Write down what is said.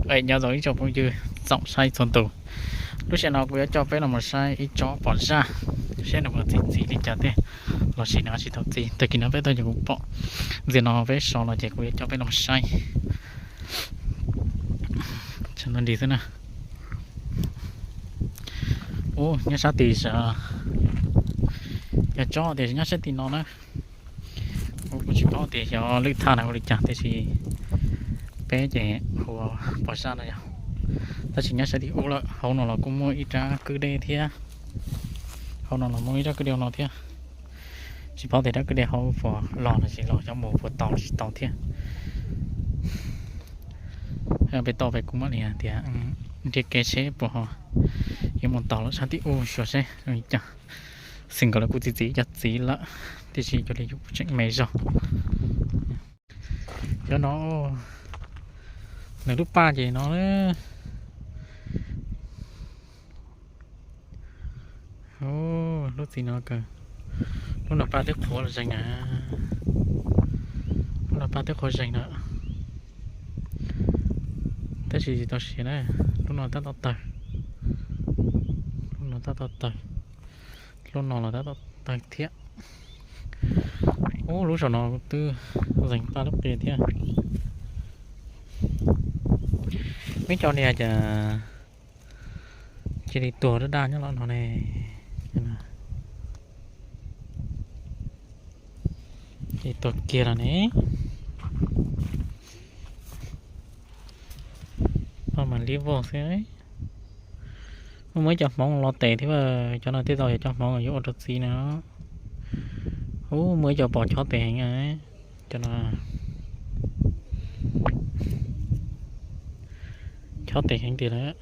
Nyob zoo ib tsoom phooj ywg txaus saib txhua tus, lub sij hawm no kuv yuav coj peb los mus saib ib tsob pos zaj, saib nws puas txi txiv li cas thiab, los sis nws ho tsis tau txi. Tag kis no peb tuaj ces kuv pom ntxiv no peb so los ces kuv yuav coj peb los mus saib. Ntsis xwb na. Ub, nyob sab tid sav, yog tsob tias nyob sab tim no na. Kuv kuj tsis paub tias xyov lwm thaj na ua li cas tiam sis peb ces hu ua pos zaj no yog. Tab sis nyob sab tim ub lawm, hauv no los kuj muaj ib rab kwj dej thiab. Hauv no los muaj ib rab kwj dej no thiab. Tsis paub tias rab kwj dej hauv puas loj los tsis loj, xyov mus puas tau los tsis tau thiab. Peb tau peb kuj mam li tias nrhiav kev seb puas ho yuav mus tau lawm sab tim ub xyuas seb zoo li cas. Xwm nkawd lawv kuj txi txiv ib co txiv lawm, tiam sis cuag li yus kuj tseem me zog. Cov no, nws lub paj ces no. Lub txiv no kawg, lub no paj twb qhuav los zeeg na. Lub no paj twb qhuav zeeg na. Tab sis tsis tau siav na, lub no tab tom tawg. Lub no tab tom tawg, lub no los tab tom tawg thiab. Ub, lub saum no twb zeeg paj lub qia thiab. Muaj cov niag cas cia li tuag daj daj nyob los no ne. Cia li tuag kiag los ne. Paj mas liab vog xwb. Muaj muaj ib co hmoov los tes thiab, cov no tej zaum yog cov hmoov yuav ua rau txiv na. Ub, muaj ib co pos chob tes heev. Cov no chob tes heev tiag lawm.